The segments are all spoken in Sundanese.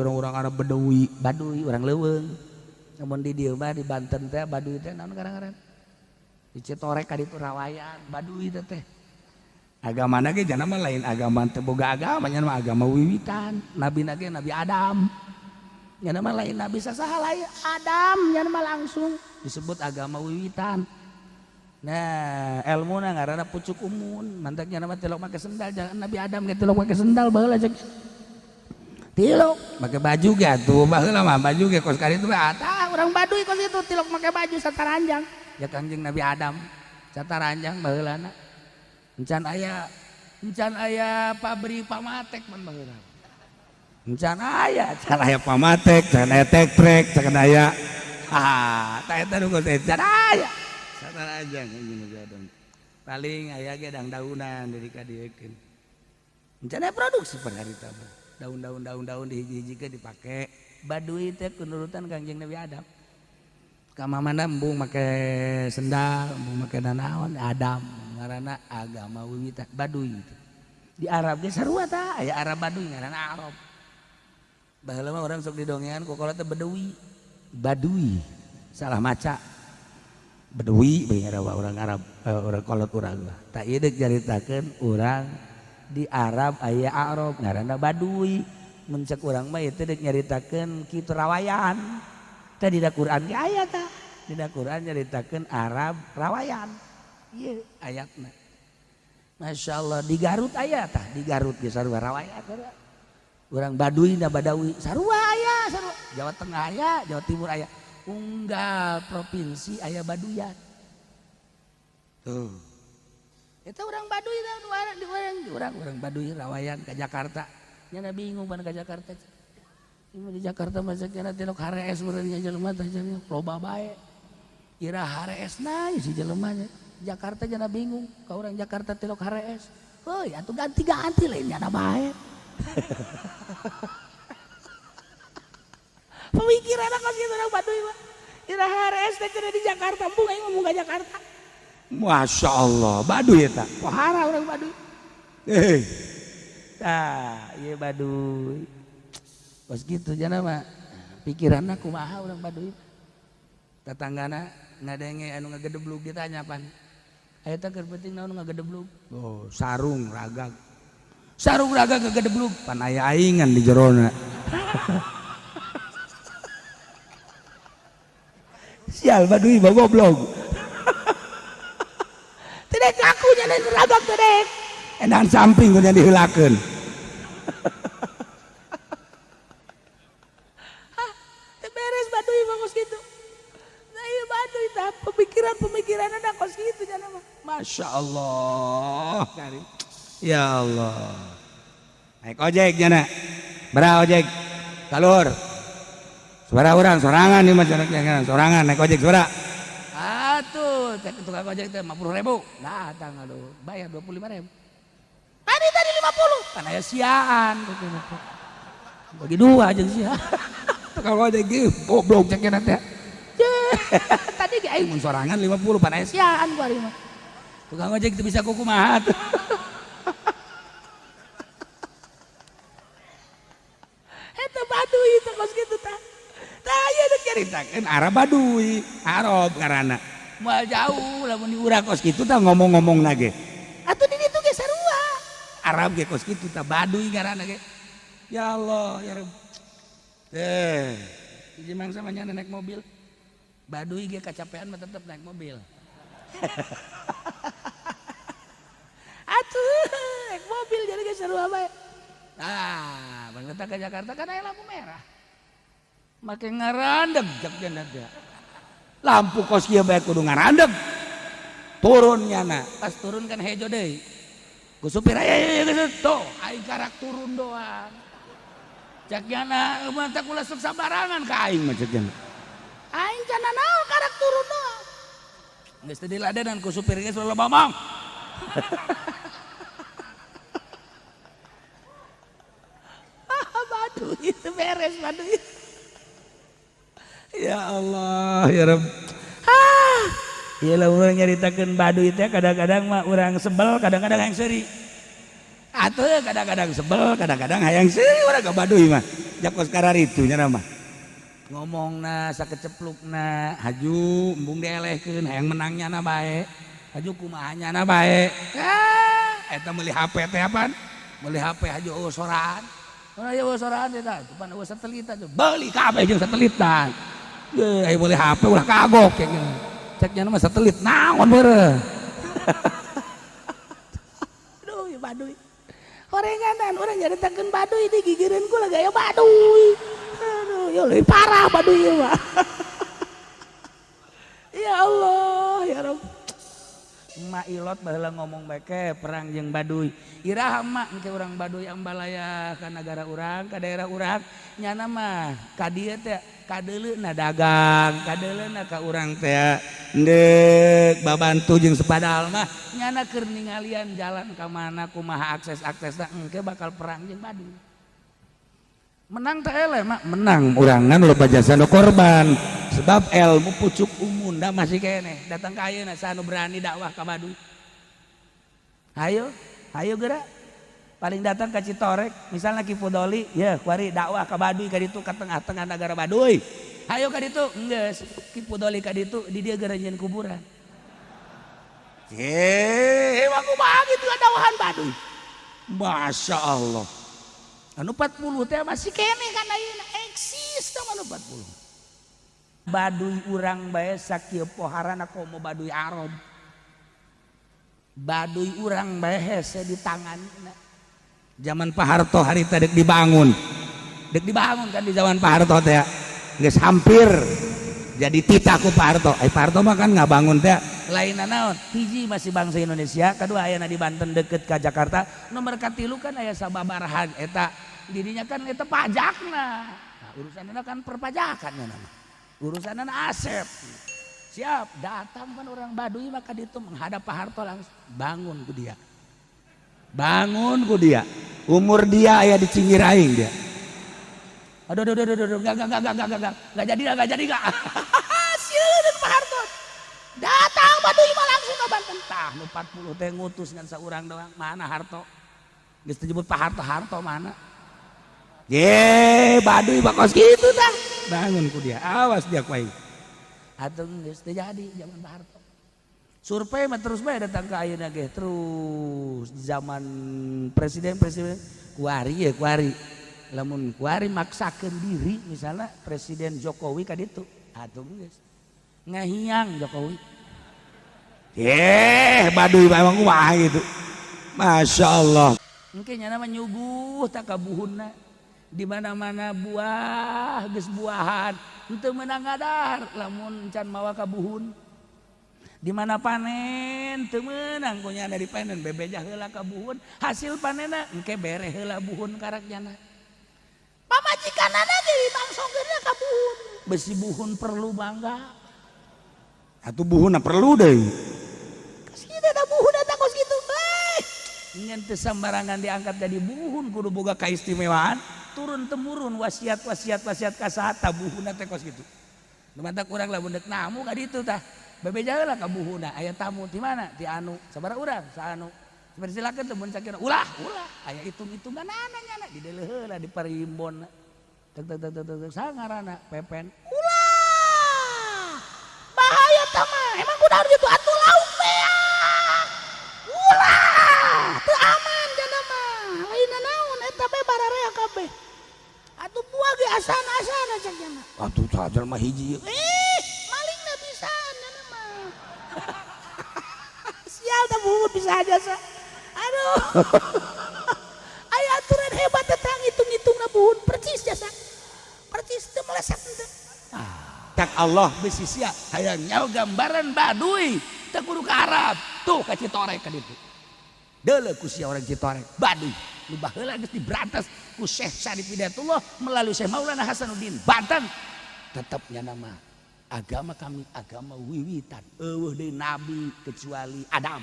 cenah urang Arab Badawi, Baduy urang leuweung. Namun di dieu mah di Banten teh Baduy teh naon ngaran-ngaran? Di Citorek ka ditu rawayan Baduy teh teh. Agamana ge jana mah lain agama teu boga agama nya mah agama wiwitan. Nabina ge Nabi Adam. Nya mah lain nabi sasaha lain Adam nya mah langsung disebut agama wiwitan. Nah, elmuna ngaranna pucuk umun, mantak nya mah tilok make sendal, jangan Nabi Adam ge tilok make sendal baheula cek. Tilok make baju ge atuh baheula mah baju ge kos kali itu tah urang Baduy kos itu tilok make baju sataranjang. Ya Kangjeng Nabi Adam sataranjang baheulana. Encan aya pabrik pamatek man baheula. Encan aya pamatek, can aya tek-trek, can aya ah tah eta nu kos encan aya. Satarajang Kangjeng Nabi Adam. Paling aya ge dangdaunan dari kadiekeun. Encan aya produksi per harita mah. Daun-daun daun-daun dihiji-hijikeun dipake. Baduy teh kunurutan Kangjeng Nabi Adam. Ka mamana embung make sendal, embung make nanaon Adam ngaranna agama wiwitan Baduy itu. Di Arab ge sarua tah, aya Arab Baduy ngaranna Arab. Baheula mah urang sok didongean ku kolot teh Beduwi. Baduy salah maca. Beduwi bae orang Arab, orang kolot urang mah. Tah ieu deuk nyaritakeun urang di Arab aya Arab ngaranna Baduy. Mun cek urang mah ieu teh deuk nyaritakeun kitu rawayan. Tah dina Quran ge aya tah. Dina Quran nyaritakeun Arab rawayan. Ieu ayatna. Masya Allah di Garut aya tah, di Garut ge sarua rawayan sarua. Urang Baduy na Badawi sarua aya sarua. Jawa Tengah aya, Jawa Timur aya. Unggal provinsi aya Baduyan. Tuh. Eta urang Baduy tah urang urang Baduy rawayan ka Jakarta. Nya bingung pan ka Jakarta. Ieu di Jakarta mah cenah tilok harees meureun nya jelema teh cenah loba bae. Ira hareesna si jelema nya. Jakarta jana bingung ka urang Jakarta tilok harees. Heuy atuh ganti-ganti lain nyana bae. Pemikiran kos kitu urang Baduy mah. Ira harees teh cenah di Jakarta embung aing ngomong ka Jakarta. Masya Allah, Baduy eta. Pohara urang Baduy. Tah, ieu Baduy. Kos kitu jana mah pikiranna kumaha urang Baduy. Tetanggana ngadenge anu ngagedeblug ditanya pan. Aya teh keur penting naon ngagedeblug? Oh, sarung ragag. Sarung ragag ngagedeblug pan aya aingan di jerona. Sial Baduy mah goblok. Tidak ngaku nya lain ragag teh dek. Edan samping kudu diheulakeun. Hah, teu beres Baduy mah kos kitu. Nah ieu Baduy tah pemikiran-pemikiranna kos kitu nya mah. Masya Allah. Ya Allah. Naik ojek nya na. Berapa ojek? Kalur. Suara orang sorangan di masyarakat sorangan naik ojek suara. Atuh, cek tukang ojek teh 50.000. Datang aduh, bayar 25.000. Tadi 50. Kan aya siaan. Bagi dua jeung sia. Tukang ojek ge goblok cek nya teh. Tadi ge aing mun sorangan 50 pan aya siaan ku ari mah. Tukang ojek teu bisa kukumaha tuh. Eta Baduy teh kos kitu tah. Tah ieu teh nyaritakeun Arab Baduy, Arab ngaranna. Moal jauh lamun di urang kos kitu tah ngomong-ngomongna ge. Atuh di ditu ge sarua. Arab ge kos kitu tah Baduy ngaranna ge. Ya Allah, ya Rabb. Hiji mangsa mah nya naik mobil. Baduy ge kacapean mah tetep naik mobil. Atuh, naik mobil jadi ge sarua bae. Ah, bang datang ke Jakarta kan aya lampu merah. Make ngarandeg jak cenah teh. Lampu kos kieu bae kudu ngarandeg. Turun nyana, pas turun kan hejo deui. Ku supir aya geus tuh, aing karak turun doang. Cak nyana mah teh kula sok sabarangan ka aing mah cek nyana. Aing cenah naon karak turun doang. Geus teu diladenan ku supir geus loba ngomong. Baduy itu beres Baduy. Ya Allah, ya Rabb. Ah, ieu lah urang nyaritakeun Baduy teh kadang-kadang mah urang sebel, kadang-kadang hayang seuri. Atuh kadang-kadang sebel, kadang-kadang hayang seuri urang ka Baduy mah. Jakos kararitu nya mah. Ngomongna sakeceplukna haju embung dielehkeun hayang menangnya na bae. Haju kumaha nyana bae. Ah, eta meuli HP teh apaan? Meuli HP haju eueuh soraan. Ora eueuh soraan teh tah, pan eueuh satelit teh. Beuli kabeh jeung satelit tah. Ge aya meuli HP ulah kagok cek. Cek nya mah satelit naon beureum. Aduh, ya baduy. Horenganan urang nyaritakeun baduy di gigireun ku lagi aya baduy. Aduh, ya leuwih parah baduy ieu mah. Ya Allah, ya Rabb. Mak ilot baheula ngomong bae perang jeung baduy. Iraha mak engke urang baduy ambalaya ka nagara urang, ka daerah urang. Nyana mah ka dieu teh kadeuleuna dagang, kadeuleuna ka urang teh ndeuk babantu jeung sepadal mah nyana keur ningalian jalan ka mana kumaha akses-aksesna engke bakal perang jeung baduy. Menang teh eleh mak, menang urangan loba jasa nu korban. Sebab ilmu pucuk umunda masih keneh datang ka ayeuna saha nu berani dakwah ka baduy. Hayo, hayo geura. Paling datang ka Citorek, misalnya Ki Fudoli, ya kuari dakwah ka baduy ka ditu ka tengah-tengah nagara baduy. Hayo ka ditu, enggeus Ki Fudoli ka ditu di dieu geura nyieun kuburan. Heh, mah kumaha kitu dakwahan baduy. Masya Allah. Anu 40 teh masih keneh kan ayeuna eksis teh anu 40. Baduy urang bae sakieu poharana komo baduy Arab. Baduy urang bae hese di tanganna. Zaman Pak Harto harita dek dibangun. Dek dibangun kan di zaman Pak Harto teh. Geus hampir jadi titah ku Pak Harto. Ai Pak Harto mah kan ngabangun teh lainna naon? Hiji masih bangsa Indonesia, kedua ayana di Banten deket ka Jakarta, nomor katilu kan aya sababarahan eta dirinya kan eta pajakna. Nah, urusanna kan perpajakan nama. Urusanna asep. Siap, datang kan orang Baduy maka ditu menghadap Pak Harto langsung bangun ku dia. Bangun ku dia. Umur dia aya di cinggir aing dia. Aduh aduh aduh aduh enggak jadi enggak jadi enggak. Sieun Pak Harto. Datang Baduy mah langsung ke Banten. Tah nu 40 teh ngutus ngan saurang doang. Mana Harto? Geus disebut Pak Harto, Harto mana? Ye, Baduy mah kos kitu tah. Bangun ku dia. Awas dia ku aing. Atuh geus teu jadi zaman Pak Harto. Survei mah terus bae datang ka ayeuna ge terus zaman presiden-presiden kuari ya kuari. Lamun kuari maksakeun diri misalnya Presiden Jokowi ka ditu. Atuh geus ngahiang Jokowi. Eh, Baduy memang kumaha gitu. Masya Allah. Engke nyana mah nyuguh tak ka buhunna. Di mana-mana buah geus buahan, henteu meunang ngadar lamun can mawa ka buhun. Di mana panen teu meunang ku nyana dipanen bebeja heula ka buhun, hasil panenna engke bere heula buhun karak nyana. Pamajikanana ge dibangsongkeunna ka buhun. Besi buhun perlu bangga. Atuh buhunna perlu deui. Kos kitu da buhun eta kos kitu. Ngan teu sambarangan diangkat jadi buhun kudu boga kaistimewaan, turun temurun wasiat-wasiat wasiat ka saha tah buhunna teh kos kitu. Nu mantak urang lamun deuk namu ka ditu tah. Bebeja heula ka buhunna, aya tamu ti mana? Ti anu, sabaraha urang? Saanu. Silakeun teh mun sakira ulah, ulah. Aya hitung-hitunganana nyana dideuleu heula di parimbonna. Tek tek tek tek tek sangarana Pepen. Ulah. Bahaya tah mah. Emang kudu gitu atuh lauk beak. Ulah, teu aman jana mah. Lainna naon eta bae bararea kabeh. Atuh buah ge asana-asana cek jana. Atuh sajar mah hiji. Malingna bisaan jana mah. Sial tah buhun bisa aja sa. Aduh. Aya aturan hebat tentang hitung-hitungna buhun percis jasa. Percis teu meleset teu. Ah, cak Allah bisi sia hayang nyaho gambaran Baduy teu kudu ka Arab. Tuh ka Citorek ka ditu. Deuleu ku sia orang Citorek, Baduy. Nu baheula geus diberantas ku Syekh Syarif Hidayatullah melalui Syekh Maulana Hasanuddin Banten. Tetep nya nama agama kami agama wiwitan. Eueuh deui nabi kecuali Adam.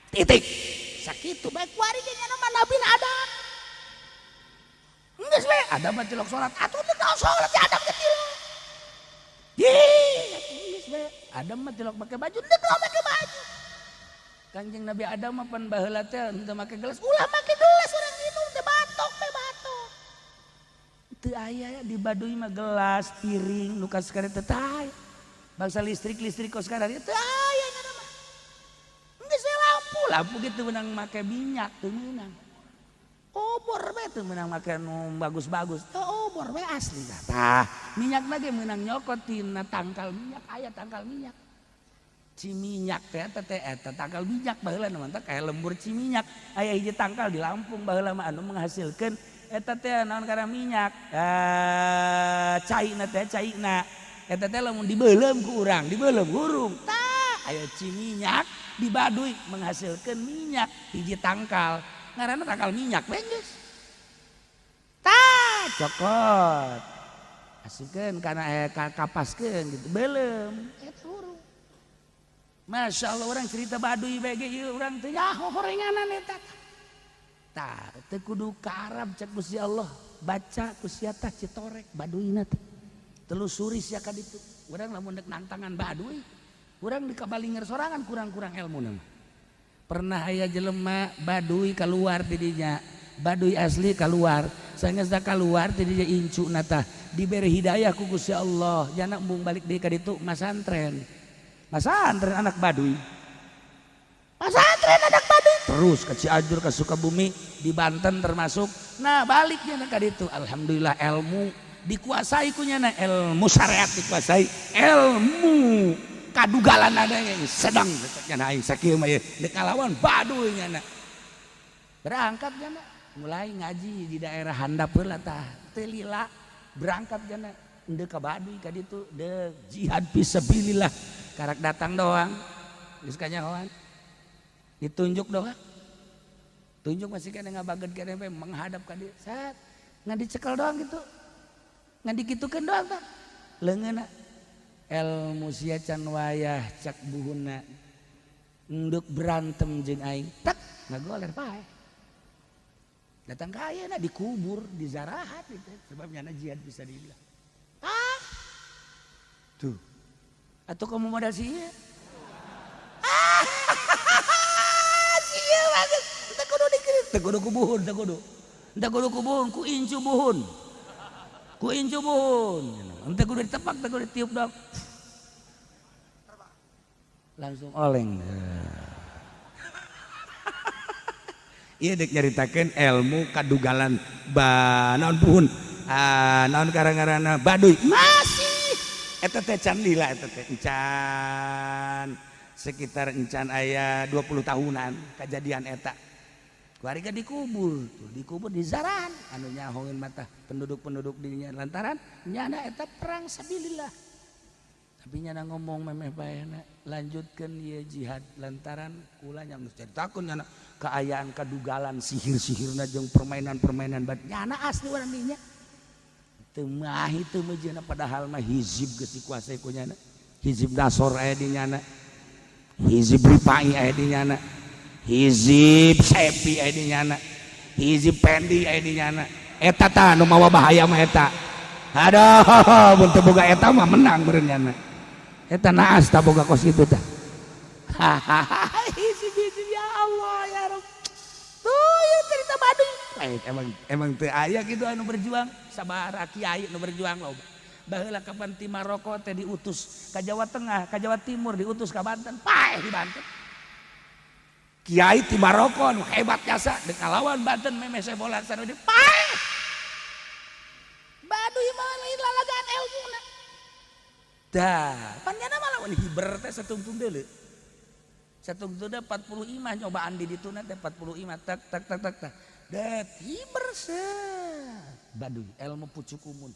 Titik. Sakitu bae kuari ge nya nama nabi Adam. Geus we Adam mah tilok salat. Atuh teu naon salat si Adam ge tilok. Ye, geus we Adam mah tilok make baju, teu naon make baju. Kanjeng Nabi Adam mah pan baheula teh henteu make gelas, ulah make gelas urang minum teh batok teh batok. Teu aya di Baduy mah gelas, piring, nu kasekare teu aya. Bangsa listrik-listrik kos kadar teu aya nya mah. Geus lampu, lampu gitu meunang make minyak teu meunang. Obor we teu meunang make nu bagus-bagus. Teu obor we asli tah. Minyakna ge meunang nyokot tina tangkal minyak, aya tangkal minyak. Ciminyak teh eta teh eta tangkal minyak baheula mah teh kaya lembur ciminyak. Aya hiji tangkal di Lampung baheula mah anu menghasilkeun eta teh naon karena minyak. Caina teh caina. Eta teh lamun dibeuleum ku urang, dibeuleum hurung. Tah aya ciminyak di Baduy menghasilkeun minyak hiji tangkal. Ngaranna tangkal minyak we geus. Tah cokot. Asupkeun kana kapaskeun gitu beuleum eta hurung. Masya Allah orang cerita Baduy bae ge ieu urang teh nyaho horenganan eta. Tah teu kudu ka Arab cek Gusti Allah, baca ku sia tah Citorek Baduyna teh. Telusuri sia ka ditu. Urang lamun deuk nantangan Baduy, urang di kabalinger sorangan kurang-kurang elmuna mah. Pernah aya jelema Baduy keluar ti dinya, Baduy asli keluar. Sanggeus kaluar ti dinya incuna tah dibere hidayah ku Gusti Allah, jana embung balik deui ka ditu masantren. Masantren anak Baduy. Masantren anak Baduy. Terus ke Cianjur, ke Sukabumi, di Banten termasuk. Nah, baliknya ka ditu. Alhamdulillah ilmu dikuasai ku nyana, ilmu syariat dikuasai, ilmu kadugalan ada yang sedang nyana aing sakieu mah ieu deuk ngalawan Baduy nyana. Berangkat nyana, mulai ngaji di daerah handap heula tah. Teu lila berangkat nyana deuk ka Baduy ka ditu, deuk jihad fisabilillah. Karak datang doang, geus kanyahoan. Ditunjuk doang. Tunjuk masih kena ngabageun kene menghadap ka dieu. Sat, ngan dicekel doang gitu. Ngan dikitukeun doang tah. Leungeunna ilmu sia can wayah cak buhunna. Enduk berantem jeung aing, tek ngagoler paeh. Datang ka ayeuna dikubur, dizarahat gitu. Sebab nyana jihad fisabilillah. Ah. Tuh. Atau kamu modal sih ya? Ah, sia banget. Teu kudu dikirim, teu kudu ku buhun, teu kudu. Teu kudu ku buhun, ku incu buhun. Ku incu buhun. Teu kudu ditepak, teu kudu ditiup dong. Langsung oleng. Ieu deuk nyaritakeun ilmu kadugalan ba naon buhun. Ah, naon karang-karana Baduy. Masih eta teh can lila eta teh encan sekitar encan aya 20 tahunan kejadian eta. Keluarga dikubur tuh, dikubur di zaran anu nyahoeun mata penduduk-penduduk dinya lantaran nyana eta perang sabilillah. Tapi nyana ngomong memeh bae lanjutkeun ieu jihad lantaran kula nya geus caritakeun nyana kaayaan kadugalan sihir-sihirna jeung permainan-permainan bat nyana asli urang dinya. Teu mahi teu meujeuhna padahal mah hizib geus dikuasai ku nyana. Hizib Nasor aya di nyana. Hizib Rifai aya di nyana. Hizib Sepi aya di nyana. Hizib Pendi aya di nyana. Eta tah nu mawa bahaya mah eta. Aduh, mun teu boga eta mah menang meureun nyana. Eta naas tah boga kos kitu tah. Hahaha, hizib-hizib ya Allah ya Rabb. Tuh ieu cerita Baduy. Emang teu aya kitu anu berjuang sabaraha kiai nu berjuang loba. Baheula kapan ti Maroko teh diutus ka Jawa Tengah, ka Jawa Timur diutus ka Banten, paeh di Banten. Kiai ti Maroko nu hebat jasa deuk ngalawan Banten memeh sebola sarua paeh. Baduy mah lain lalagaan elmuna. Dah, pan nyana mah lawan hiber teh satungtung deuleu. Satungtung deui 40 imah nyobaan di dituna teh 40 imah tak tak tak tak tak. Det hiber set. Baduy ilmu pucukumun.